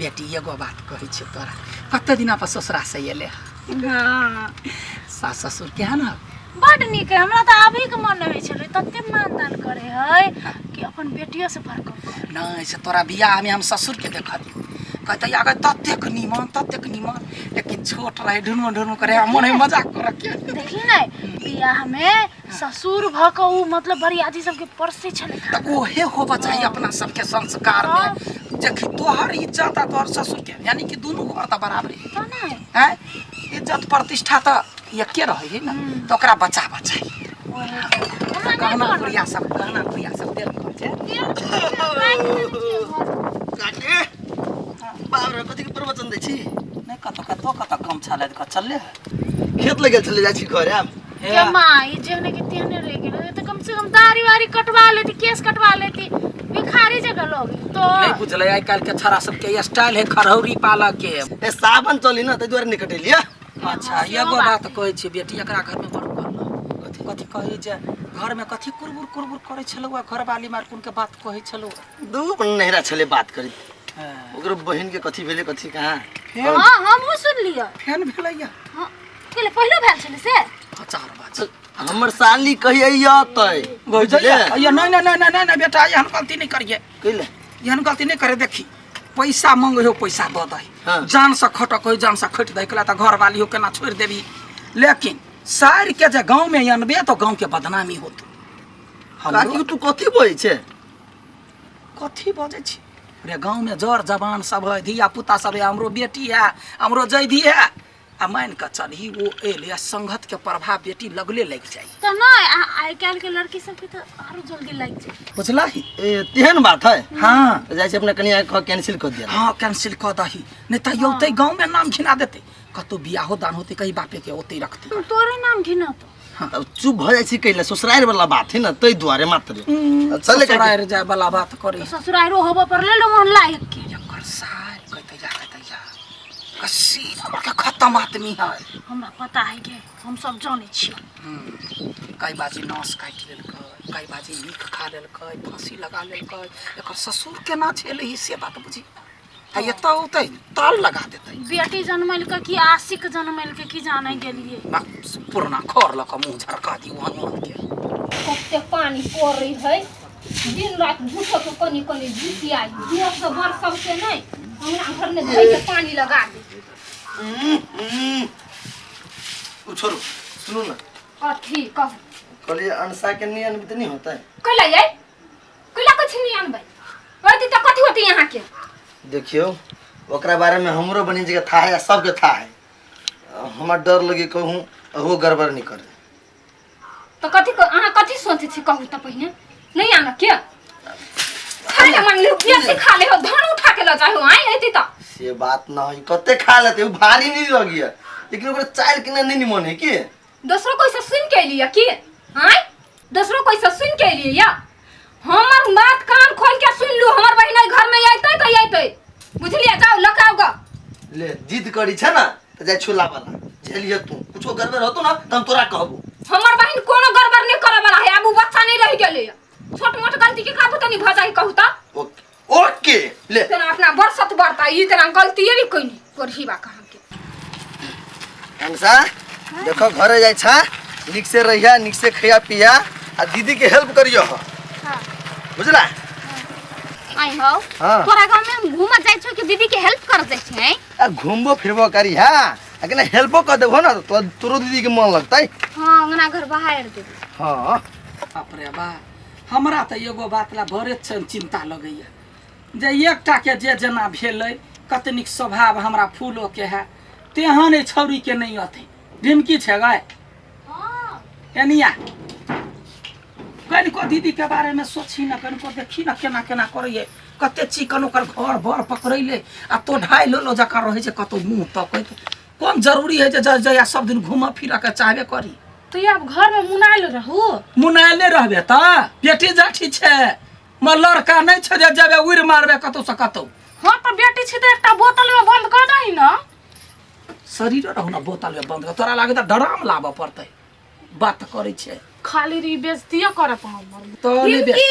बेटी एगो बात कहै छियौ तोरा कते दिना पर ससुरा से एले हँ सास ससुर केहन हौ बड नीक है हमरा तऽ आबैके मन नहि होइ छलै तते मानदान करे है कि अपन बेटियो से बड़का नहि से तोरा बियाहमे हम ससुरके देखलियौ कहते आगे ततेक नीमन ततेक नीमन लेकिन छोट रहे ढुनमु ढुनमु करे आ मन है मजाक करे के देखली ने बियाह में ससुर भऽ कऽ उ मतलब बरियाती सबके परसै छलै तऽ ओहे होबऽ चाही अपना सबके संस्कार में जे कि तोहर इज्जत आ तोहर ससुर के यानी कि दुनू घर तऽ बराबरे तऽ नहि हैं इज्जत प्रतिष्ठा तऽ एके रहै है ने तऽ ओकरा बचा बचाई ओहे हमरा नहि गहना बनल। गुड़िया सब गहना गुड़िया सब देल कर छै काके बाप रे कथी के प्रवचन दै छी नहि कतऽ कतऽ कतऽ गमछा लादि कऽ चलले है खेत लग गेल छलै जाइ छी घरे आब के माँ ई जेहने के तेहने रहि गेलै तऽ कम से कम दाढ़ी वाढ़ी कटवा लेती केस कटवा लेती भिखारी जगह लोग तो नहीं बुझले आइ काल्हि के छड़ा सबके स्टाइल है खरौरी पालक के ए सावन चली ना ताहि दुआरे नहि कटेलियै अच्छा सेहो एगो बात बात कहै छी बेटी एकरा घर में बड़ करल कथी कथी कहै जे घर में कथी कुरबुर कुरबुर करै छलौ आ घरवाली मार कोन के बात कहै छलौ दू नहिरा छलै बात करैत ओकरो बहिन के कथी भेलै कथी कहाँ हाँ हमहूँ सुनलियै फेन भेलैया हाँ पहिले पहिलो भेल छलै से हजार बाज हमर साली कहिया अतै बुझले अइया नहीं नहीं नहीं नहीं नहीं बेटा एहन गलती नहीं करिए कहिले एहन गलती नहीं करे देखी पैसा मंगे हो पैसा दऽ दही हाँ। जान से खटक हो जान से खटि दही कला तऽ घरवाली हो केना छोड़ि देबी लेकिन सार के जे गाँव में अनबे तो गाँव के बदनामी होतो काकी तू कथी बजै छै कथी बजै छी रे गाँव में जर जवान सब है धिया पुता सब है हमरो बेटी है हमरो जैधी है आ मान कऽ चलही ओ एले आ संगत के प्रभाव बेटी लगले लागि जाइ तऽ नहि आइ काल्हि के लड़की सबके तऽ आरो जल्दी लागि जाइ बुझलही ए तेहन बात है हाँ तऽ जाइ छी अपना कनिया के कैंसिल कऽ दिया हाँ कैंसिल कऽ दही नहीं तऽ औतै गाँव में नाम घिना देतै कतौ बियाहो दान होतै कहीं बापे के ओतै रखतै तोरे नाम घिनतो तब चुप भऽ जाइ छी कैले ससुरारि वाला बात है ना ताहि दुआरे मात्र चले काकी। ससुरारि जाय वाला बात करी ससुरारो होबऽ पड़ले लोगन लायक के एकर सार कहते जा कहते जा कस्सी नंबर के खत्म आदमी है हमरा पता है के हम सब जानै छियै कई बाजी नस काटि लेलकै कई बाजी नीक खा लेलकै फांसी लगा लेलकै एकर ससुर केना झेलै से बात बुझी आ एतऽ औतै ताल लगा देतै बेटी जनमलकै कि आशिक जनमलकै की जानै गेलियै बा, पुरना खर लऽ कऽ मुँह झरका दी ओहन ओहन के कते पानी पड़ै है दिन रात झूठो के कनी कनी झुसियाई जोर से बरसब से नहीं अंगना घर में धोइ के पानी लगा दे उ छोड़ू सुनू ना कथी कहू कहलियै अनसा के नहीं अनबी तऽ नहीं होतै कैला जाय कैला कुछ नहीं अनबै अथी तऽ कथी होतै यहाँ के देखियौ ओकरा बारे में हमरो बनी जगह था है आ सबके था है हमरा डर लगे कहूँ अहो गड़बड़ नहीं करे तऽ कथी अहाँ कथी सोचै छी कहू तऽ पहिने नहीं आना के खाए ले मांगले हो बेसी खा ले हो धन उठा के ल जाए हो आइ एती तऽ से बात न है कते खा लेते उ भारी नहीं लगी है लेकिन ओकरा चाल के नहीं निमन है की दोसरो कोई से सुन के एलियै की आँय दोसरो कोई से सुन के एलियै या हमर बात कान खोल के सुन लू हमर बहिन एहि घर में अयतै तऽ अयतै बुझलियै जाउ लऽ के आउ गऽ ले जिद करी छै ना तऽ जाय छोला वाला झेलिए तू कुछो गड़बड़ होतो ना तऽ हम तोरा कहबो हमर बहिन कोनो गड़बड़ नहि करऽ वाला है आब उ बच्चा नहि रहि गेलै छोट मोट गलती के काबू तनी भऽ जाइ कहू तऽ ओके ओके ले तेना अपना बरसत बरता ई तेना गलतिये भी कोई नहीं कोरही बा कहाँ के अंसा देखो घरे जाइ छा निक से रहिया निक से खिया पिया आ दीदी के हेल्प करियो हो बुझला आई हो हाँ। तोरा गांव में हम घूमत जाइ छौ कि दीदी के हेल्प कर जाइ छै आ घूमबो फिरबो करी हा आ केना हेल्पो कर देबो ना तो तोरो दीदी के मन लगतै हां अंगना घर बाहर देबी हाँ बाप रे बा हमरा तऽ एगो बात ला बड़े चिंता लगैया जे एकटाके जे जेना भेलै कते नीक स्वभाव हमरा फूलोके है तेहन एहि छौड़ीके नहि अथी ढिमकी छै गै एनिया कनिको दीदीके बारेमे सोची ना कनिको देखी ना केना केना करैए कते चिकन ओकर घर बर पकड़ैले आ तो ढाई लोलो जकाँ रहै छै कतौ मुँह तकैत कोन जरूरी है जे जहिया सब दिन घूमऽ फिरऽ के चाहबे करी तो ये अब घर में मुनायल रहू मुनायले रहबे तऽ बेटी जाठी छै म लड़का नहि छै जे जेबे उड़ि मारबे कतौ से कतौ हाँ तो बेटी छी तऽ एकटा बोतल में बंद कर दही ना शरीर रहू ना बोतल में बंद कर तोरा लागे तऽ डराम लाबऽ पड़तै बात करै छै खाली री बेइज्जती करे पर हमर तऽ नहि बे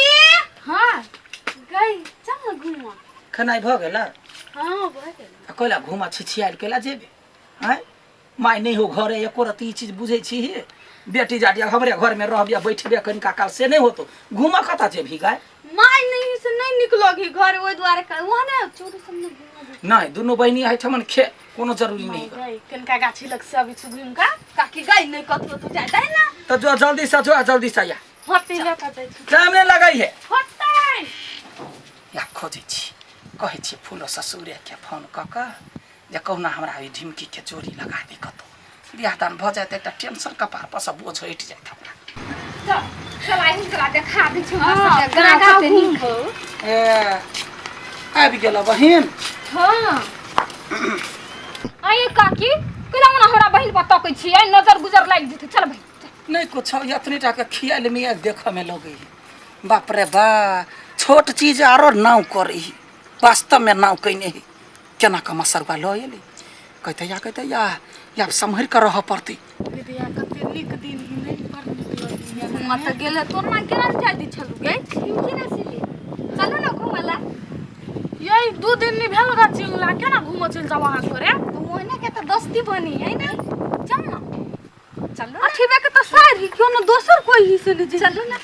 हाँ गई चल ना घूमा खेनाइ भऽ गेलै हाँ भऽ गेल। आ कैला घूमऽ छिछियायल कैला जेबे आँय? माय नहि हो घरे एको रत्ती ई चीज बुझै छी बेटी जाटी हमरे घरमे रहबे बैठबे कनिका काल से नहि होतो। घूमऽ कतऽ जेबही गाय? माय नहीं से नहीं निकलगी घर, ओहि दुआरे वहाँ ने चोरी सब नहीं घूमऽ। नहि, दुनू बहिनी एहिठमन खे कोनो जरूरी नहीं। गई कनिका गाछी लग से अबै छी घूमि कऽ। काकी गई नहीं कतरो तू जाय दे ना। तऽ जो जल्दी से, जो जल्दी से या। होते लऽ कऽ जाइ छी। टाइम नहि लगै है। होतै। या खोजै छी, कहै छी फूलो ससुरेके फोन कऽ कऽ जे कहुना हमरा ओहि ढिमकीके जोड़ी लगा दी, कतहु बियाह दान भऽ जायत, एकटा टेंशन कपार पर से बोझ हटि जायत हमरा। चल चल आइ हम तोरा देखा दै छी हाँ, हमर सबके पूरा गाँव गाँव कते नीक। घूमबो। ए आबि गेल बहिन। हाँ आइ काकी केना ओना हमरा बहिन पर तकै छी, आइ नजर गुजर लागि जेतै। चल बहिन चल। नहि कुछो, एतनी टाके खियाल मियाल देखऽ में लगै है। बाप रे बा, छोट चीज आरो नाव करै है, वास्तवमे नाव कयने है। केना कऽ मसरुआ लऽ एलै? कहतै या कहतै या या सम्हरि कऽ रहऽ पड़तै। दीदिया कते नीक दिन ही नहि, बड़ नीक लगैया। घूमऽ तऽ गेलै, तोर माँ केना जाय दै छलू गे? की ना सिली, चलू ना घूमऽ ला। ये 2 दिन नहीं भेल गा चिल्ला, केना घूमऽ चलि जाउ अहाँ थोड़े? तऽ ओहने के तऽ दोस्ती बनी है ना। चल ना चलू। अठीबे के तऽ सारी क्यों ना दोसर कोई ही से नहीं। चलू ना।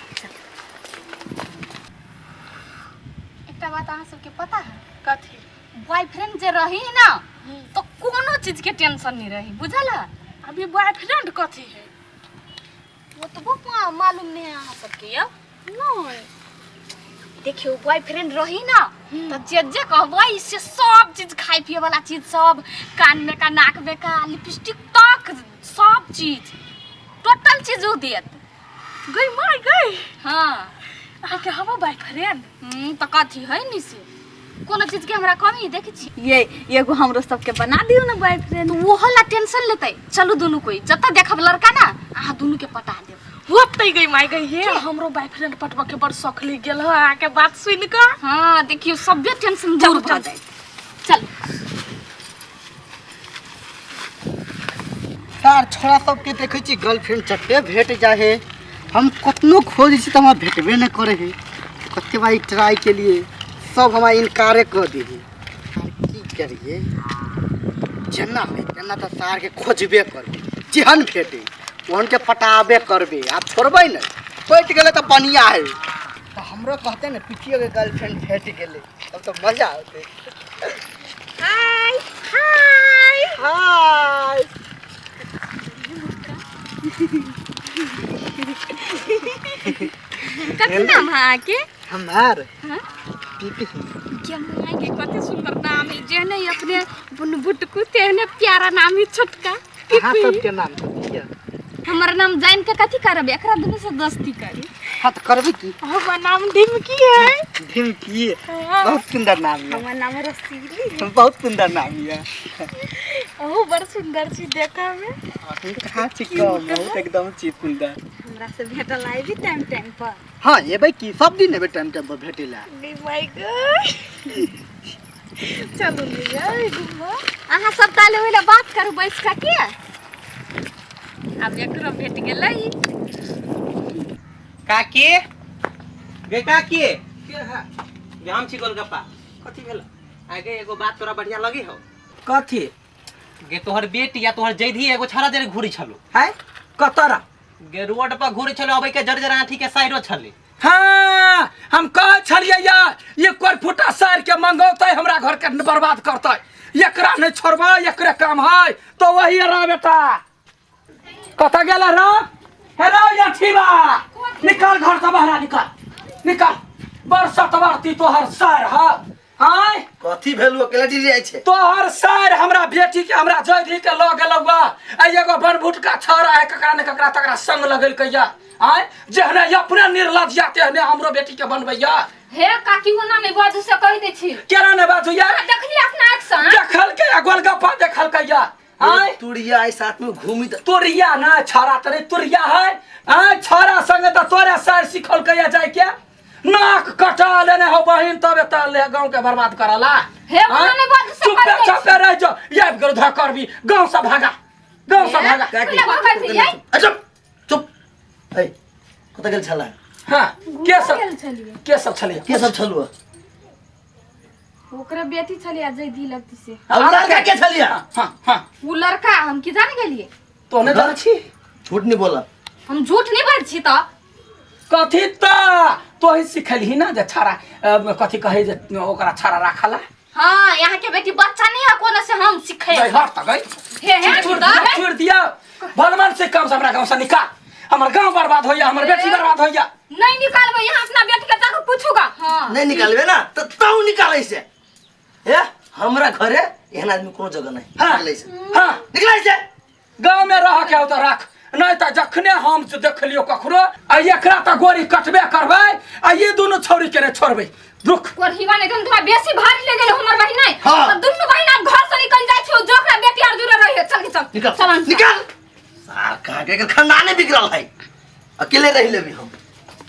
एकटा बात अहाँ सबके पता है? कथी? बॉयफ्रेंड जे रही ना तो कोनो चीज के टेंशन नहीं रही, बुझल है? अभी बॉयफ्रेंड कथी है? ओतबो मालूम नहीं है अहाँ सबके? यौ नहीं। देखियो, बॉयफ्रेंड रही ना तो जे जे कहबै से सब चीज, खाए पिए वाला चीज सब, कान में का, नाक में का, लिपस्टिक तक, सब चीज, टोटल चीज उ देत। गई माय गई। हाँ। अहाँके हवा बॉयफ्रेंड? तो कथी है नी से कोनो चीज के हमरा कमी देखै छी? ये एगो हमरो सबके बना दियौ ना बॉयफ्रेंड। तो ओहो ला टेंशन लेतै। चलू दुनू कोई जतऽ देखब लड़का ना, अहाँ दुनू के पटा देब। होतै गई माय गई। हे हमरो बॉयफ्रेंड पटबऽ के बड़ शौक लागि गेल ह अहाँके बात सुनि कऽ। हाँ देखियौ, सभे टेंशन दूर भऽ जायत। चलू। सार छोड़ा सबके देखै छी गर्लफ्रेंड चट्टे भेट जाइ है, हम कतनो खोजै छी तऽ हमरा भेटबे नहि करै है। कते बारी ट्राई केलिए, सब हमरा इनकारे कऽ दे है। की करिए? जेना होइ तेना तऽ सारके खोजबे करबै, जेहन भेटे ओहन के पटाबे करबै, आब छोड़बै नहि। पटि गेलै तऽ बढ़िआँ है, तऽ हमरो कहतै ने पितियोके गर्लफ्रेंड भेट गेलै, तब तऽ मजा औतै। हाय हाय हाय। कथी नाम है अहाँके? हमार पीपी। के माय के, कते सुंदर नाम है। जेहने अपने बुनबुटकू तेहने प्यारा नाम है छोटका। अहाँ सबके नाम कथी यऽ? हमर नाम जान के कथी करब? एकरा दुनू से दोस्ती करी। हाँ तऽ करबै की। हमर नाम ढिमकी है। ढिमकी बहुत सुंदर नाम यऽ। हमर नाम रसीली। बहुत सुंदर नाम यऽ। अहू बड़ सुंदर छी देखऽ में। अहूँ कहाँ छी कम, बहुत एकदम छी सुंदर। हमरा से भेटल आबी टाइम टाइम पर? हाँ एबै की, सब दिन एबै टाइम टाइम पर भेटै ला। गई माय गई, चलू ने घूमऽ। अहाँ सब ताले ओहि ला बात करू बैस कऽ के। आब एकरो भेट गेलै। काकी गे, काकी। के है? गे हम छी गोलगप्पा। कथी भेल? आगे एगो बात तोरा बढ़िया लगी हो। कथी गे? तोहर बेटी या तोहर जैधी एगो छड़ा जरे घूरी छलो। है कतरा? गे रोड पर घूरी छलो, अबै के जर जर आँठी के साइडो छले। हाँ हम कहै छलियै या ये कोर फुटा सार के मंगौतै, हमरा घर के बर्बाद करतै, एकरा नहि छोड़बै, एकरे काम है तो वही रा। बेटा कतऽ गेल रो? हे रो या ठीबा, निकल घर से बाहर, निकल निकल। बड़ सतवर्ती तोहर सार ह। आय कथी भेलू? अकेला डिरी जाइ छै। तोहर सार हमरा बेटी के, हमरा जयधी के लऽ गेलौ आ एगो बनभुटका छौड़ा है, ककरा ने ककरा तकरा संग लगेलकै या। आय जेहने अपने निर्लज या तेहने हमरो बेटी के बनबैया। हे काकी, ओना नहि बाजू से कहि दै छी। केना ने बाजू या? अहाँ देखली अपना आँखि से? देखलकै या, गोलगप्पा देखलकै या। आय तुरिया आई साथ में घूमी त तुरिया ना, छौड़ा तरे तुरिया है। आय छौड़ा संगे तऽ तोरे सार सिखलकै या जाय के नाक कटा लेने हो बहिन, तबे तऽ ले गाँव के बर्बाद करला। हे, ओना नहि बाजू से चुपे कहि दै छी। चुपे रह जो, आबि गेल धऽ करबी। गाँव से भागा, गाँव से भागा। काकी। कोना भगै छी, यै? अच्छा चुप। ए कतऽ गेल छला? हाँ, के सब के सब छलियै? के सब छलू? ओकरा बेटी छलिया जैधी लगती से। आ उ लड़का के छलिया? हाँ हाँ। उ लड़का हम की जाने गेलिए? तो नहीं जानै छी। झूठ नहीं बोला। हम झूठ नहीं बाजै छी त। कथी त तोही सिखलही ना जे छाड़ा कथी कहै जे ओकरा छाड़ा राखला। हाँ, यहाँ के बेटी बच्चा नहीं है कोनो से हम सीखे। गई हट त गई। हे हे छोड़ दिया, छोड़ दिया। भलमान से काम से हमरा गांव से निकाल। हमर गांव बर्बाद होइया, हमर बेटी बर्बाद होइया। नहीं निकालबे, यहाँ अपना बेटी के जाके पूछूगा। हाँ। नहीं निकालबे ना तो तू निकालै से। ए हमरा घरे एहन आदमी कोनो जगह नहीं। हाँ। निकलै से। हाँ। निकलै से। गांव में रह के हो तो रख, नहीं तो जखने हम से देख लियो ककरो आ एकरा तो गोरी कटबे करबै आ ये दुनू छौरी के ने छोड़बै। रुक। कोरहिवा ने एकदम तोरा बेसी भारी ले गेल हमर बहिन नहीं। हाँ। तो दुनू बहिन आब घर से निकल जाय छौ, जोकरा बेटी आर जुड़े रहिए। चल चल निकल चल अंश। निकल। सार कहाँ के एकर खानदाने बिगड़ल है, अकेले रह लेबी हम।